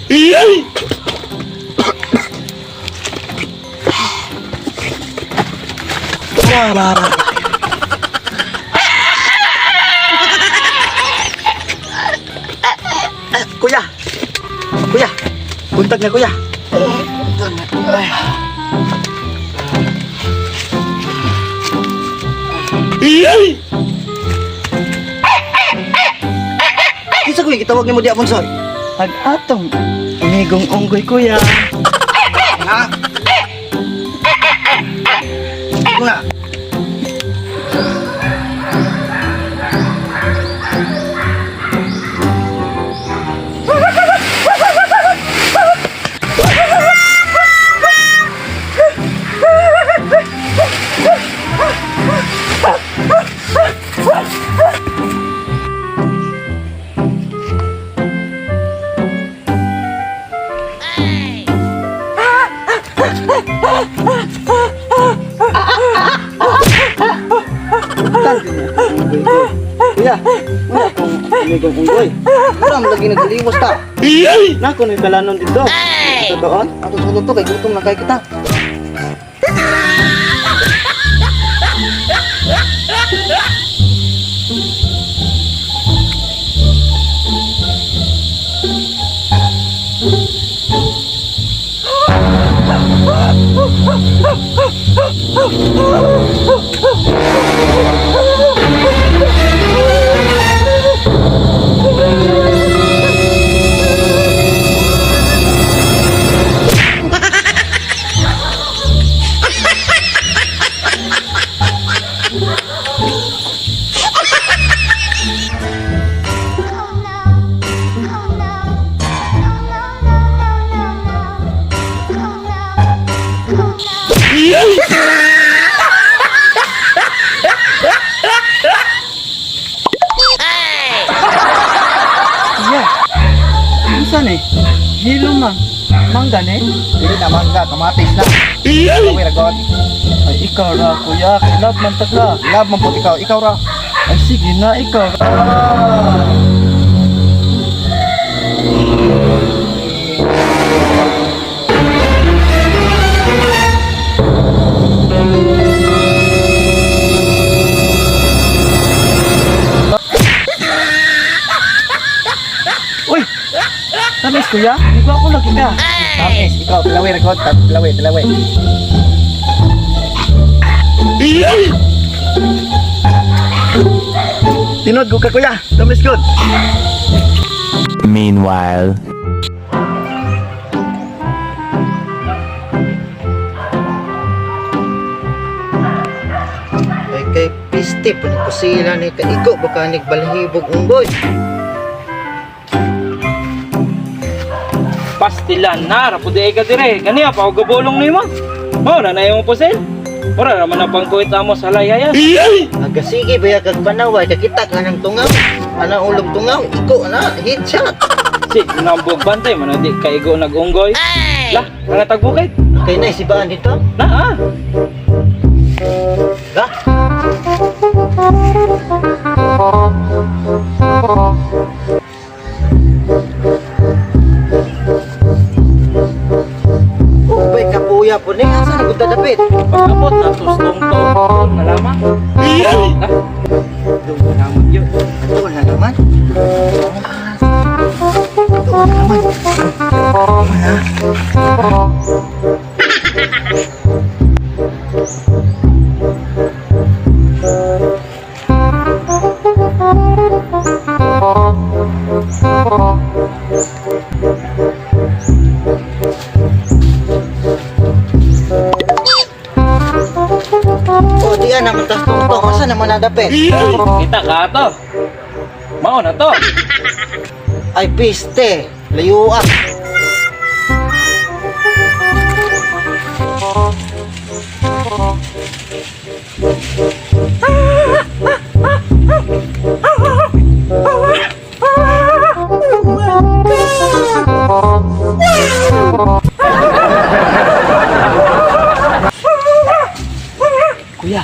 Ra, ra, ra. Kuya! Kuya! Buntag na, kuya! Buntag na. Ay. Kinsa ko gitawag nimo diha, Bonsoy? Ag atong amigong unggoy, kuya. Ha? Ito na. Kuya, wala akong amigong unggoy. Wala mo lagi naglimos ta. Nako ni kalanon dito. Ito doon. Ato sulod to kay gutom na kay kita. Oh no. Oh no. Oh no, no, no, no, no. Oh no. Oh no. Kuya. Unsa ni? Hilo man. Mangga ni? Dili na mangga, kamatis na. Ikaw ragot. Ay ikaw ra, kuya, kay love man ta ka. Love man pud ikaw, ikaw ra. Ay sige na, ikaw ra. Uy! Tamis, kuya, hindi ko ako lagi ka. Tamis, ikaw tilawi ragot, tilawi, tilawi. Tinod ko ka, kuya. Tamis good. Meanwhile. Ay kay piste pa ni kusila ni kaigo baka ni balhibog unggoy. Pastilan na, rapo di ka dire. Ganiya pa ako gabulong nimo. Mao na na imong pusil. Ora raman na pangkuit amo sa layayan. Aga sige baya kag panaway kakita ka ng tungaw. Ana ulog tungaw, iko ana headshot. Si nambog bantay man na di kaigo nagunggoy. Lah, mga tagbukid. Kay na sibaan dito. Na ah. Ha? Ubay kapuya po ni asa na gud dapit. Pagkabot na tustong to. Nalama. Lah. Doon naman yun. Ato na naman. Ato na naman. Wala. Oh, di naman tas tungtong. Asa naman nadapit? Kita ka to. Mao na to. Ay, piste. Layo ah. Kuya.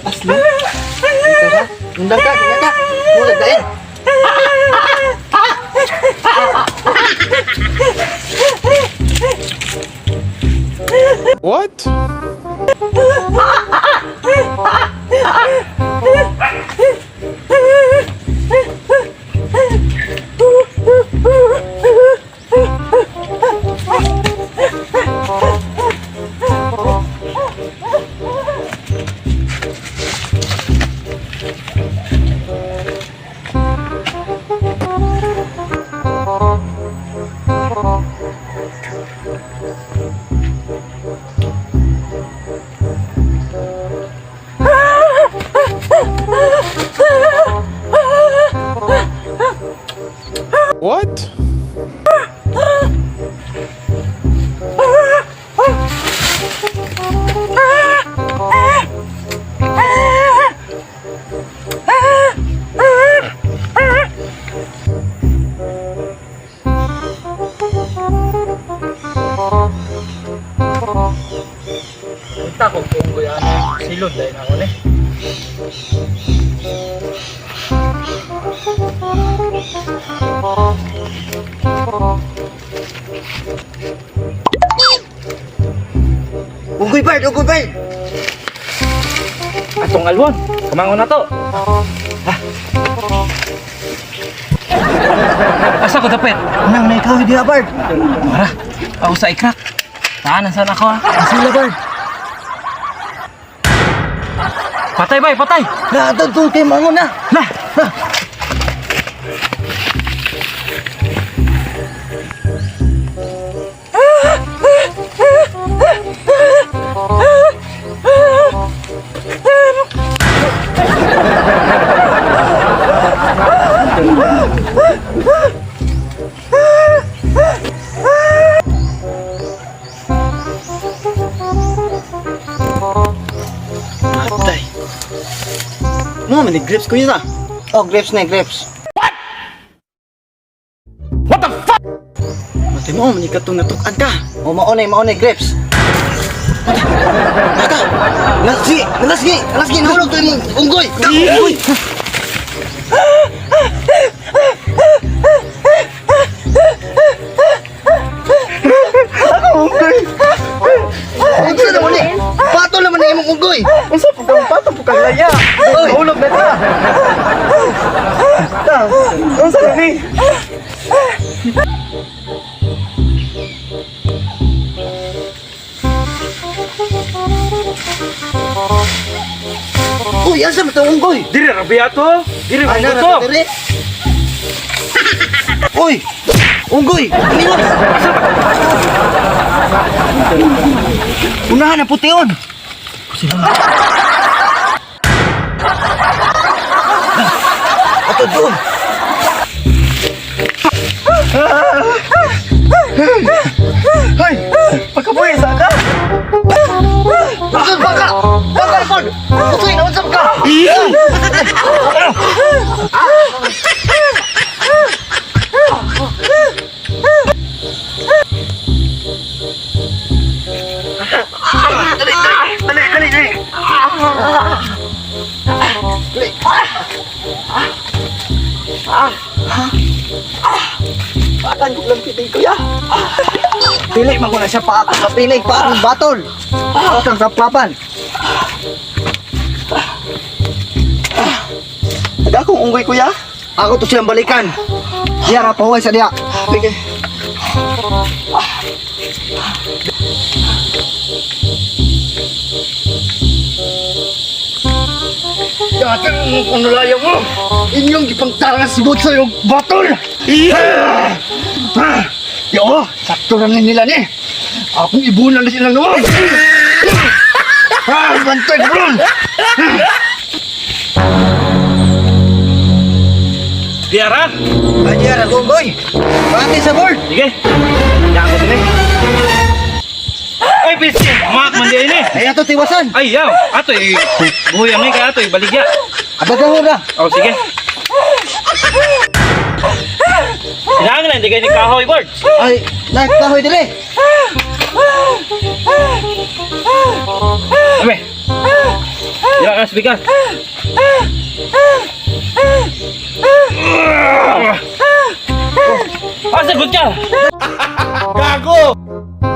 Aslo. Dito ka. Undang ka, undang ka. Mula dain. What? What? Punta ko unggoy ana. Silod dahil ako ni. Unggoy bird, unggoy bird. Atong alwon. Kamangon na to. Ha? Asa ko dapit? Nang na ikaw diha bird. Mara, ako sa ikrak. Taan na sana ako ha. Sila bird. Patay bay, patay. Na adto kay mangon na. Na. Atay. Mo man ni grips ko yun ah. Oh, grapes na grapes. Matay mo man ni katong natukan ka. Oh, maunay, maunay grapes. Naka! Nasgi! Nasgi! Nasgi! Nahulog to yung unggoy! Unggoy! Unggoy! Unsa naman ni? Pato naman ni imong unggoy! Unsa po kang pato po kang laya? Oy! Nahulog na ta. Ta, unsa na ni? Uy, asa man tong unggoy? Dire rabi ato. Dire Ay, mo nara to. dire. Uy! Unggoy! Aniwas! Unahan ang pution! Ato doon! Hoy, pagkabuhi sa ka. Unsa ba ka? Baka pod! Utoy na unsa ba ka? Dali, dali, dali. Dali. Patan ko lang piting kuya. Dili man ko na siya pa ako kapinig pa akong batol. Akong saplapan. Aga akong unggoy kuya. Ako to silang balikan. Diya ra pahuway sa diya. Sige. Dagan mo kung nalayo mo. Inyong gipangtaras si sa yung batol. Yo, sakto na nila ni. Akong ibunan na silang luwag. Ah, bantay bro. Diara. Ay, diya ra gonggoy. Pati sa board. Sige. Diyan ko sini. Ay, bisin. Mak man di ini. Ay, ato tiwasan. Ay, yaw. Ato eh. Buhay ang kay ato eh. Baligya. Abagahon ra. Oh, sige. Kinahanglan di kay ni kahoy board. Ay, naik kahoy dili. Ame. Dira ka speaker. Asa good ka?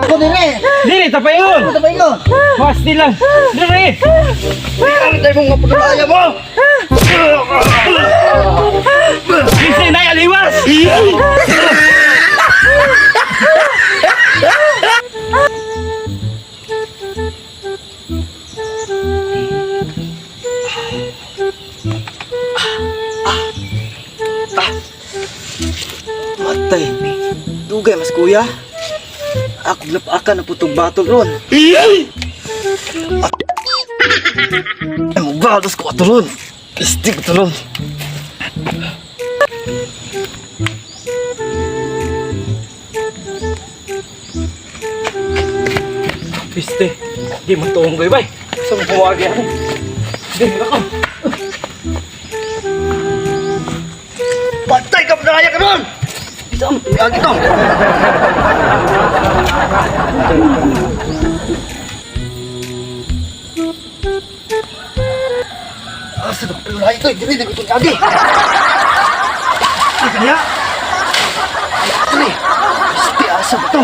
Ako dili. Dili ta paingon. Ano ba ingon? Pasti lang. Dire. Ang tayo mong mapadulaya mo! Listen na aliwas. Matay. Dugay mas kuya. Ako lapakan na putong batol ron. Ay mo balos ko ato ron. Isti ko ron. Piste. Di man tuong goy bay. Sa mo puwagi ako. Di ako. Patay ka padulaya ka ron! Isa mo, tumiagi to! Asa na padulaya ito? Dili na ko tumiagi! Ay, kanya! Dili! Isti, asa ba to?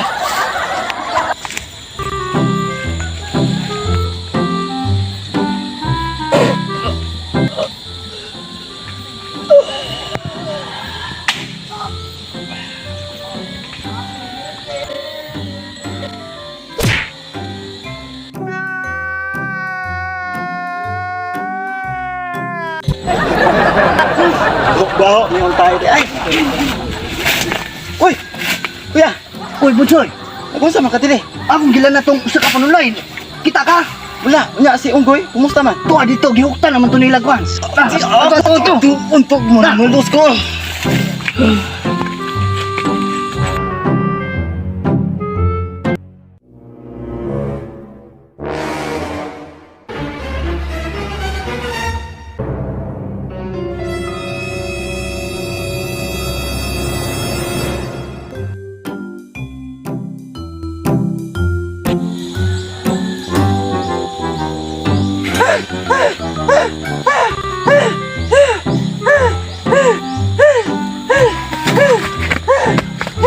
Baho ni tayo di ay. Uy! Kuya, Uy, Bunsoy! kung sa man ka dili? Akong gila na tong usa ka panulay. Kita ka! Wala, unya si Unggoy, kumusta man? Tuwa dito, gihuktan naman to nila kwan. Ah, ato, ato, ato. Untog mo Na. nulos ko.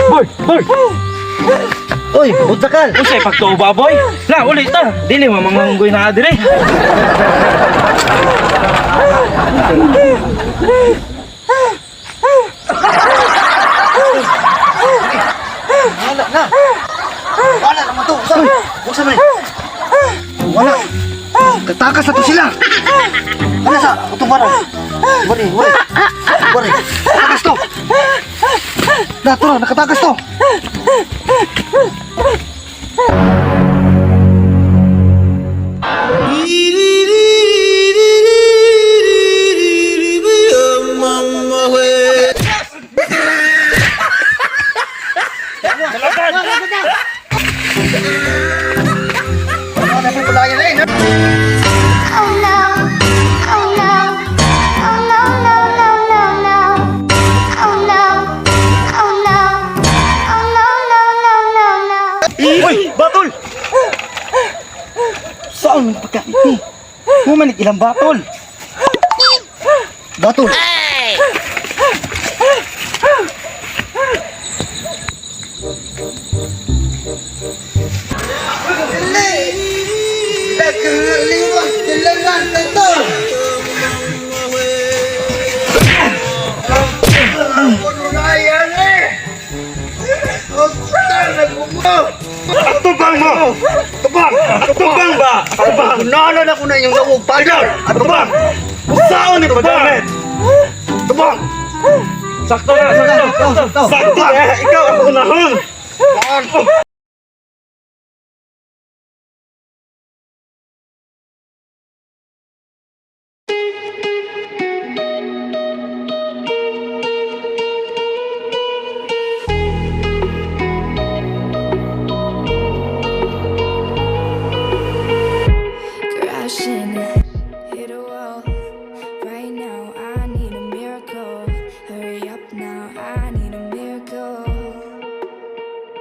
Boy, boy. Uy, butakal! Unsay pagtuo ba boy? La ulit ta. Dili man mga unggoy na dire. Wala na! Wala naman to! Usa! Usa man! Wala! Katakas na to sila! Wala sa! Utong bara! Wari! Wari! Wari! Takas to! Na, to na! Nakatakas to! Wala na pala yan eh! Oh no. Oh no. Oh no, no, no, no, no. Oh no. Oh no. Oh no, no, no, no, no. Uy, batol. Saan man pagkain ni? Mumanig ilang batol. Batol! Atubang mo! Atubang! Atubang ba? Atubang! Nalo na ko na inyong lawog padol! Atubang! Saan ito gamit? Atubang! Sakto na, sakto. Sakto eh! Ikaw ang unahon!